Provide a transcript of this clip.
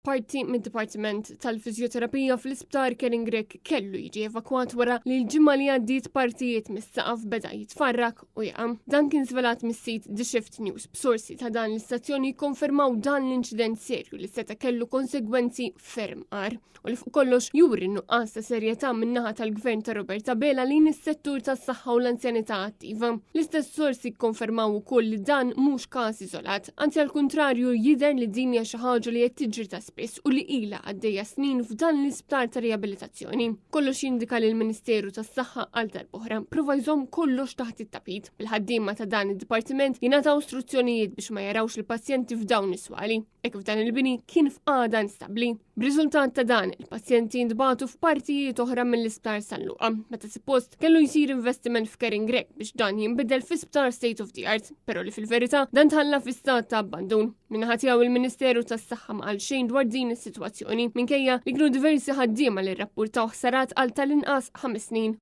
Parti mid-Dipartiment tal-Fiżjoterapija fl-Isptar Karen Grech kellu jiġi evakwat wara li l-ġimgħa li għaddiet partijiet mis-saqaf beda jitfarrak u jaqa'. Dan kien żvelat mis-sit The Shift News b'sorsi ta' dan l-istazzjon jikkonfermaw dan l-inċident serju li seta' kellu konsegwenzi ferm agħar u li fuq kollox juri n-nuqqas ta' serjetà min-naħa tal-Gvern ta' Robert Abela lejn is-settur tas-saħħa u l-anzjanità attiva. L-istess sorsi kkonfermaw ukoll li dan mhux każ iżolat. Anzi għall-kuntrarju jidher li din hija xi ħaġa li qed tiġri ta' spiss u li ilha għaddejja snin f'dan l-isptar ta' riabilitazzjoni. Kollox jindika li l-Ministeru tas-Saħħa għal darb'oħra prova jżomm kollox taħt it-tapit. Bil-ħaddiema ta' dan id-dipartiment jingħataw struzzjonijiet biex ma jarawx il-pazjenti f'dawn is-swali, hekk kif dan il-bini kien f'qagħda instabbli. B'riżultat ta' dan, il-pazjenti ntbagħtu f'partijiet oħra mill-Isptar San Luqa, meta suppost kellu jsir investiment f'Karen Grech biex dan jinbidel fi sptar state of the art, però li fil-verità dan tħalla fi stat ta' abbandun. Min-naħa tiegħu il-Ministeru tas-Saħħa ma qal xejn dwar din is-sitwazzjoni, minkejja li kienu diversi ħaddiema li rrappurtaw ħsarat għal tal-inqas 5 snin.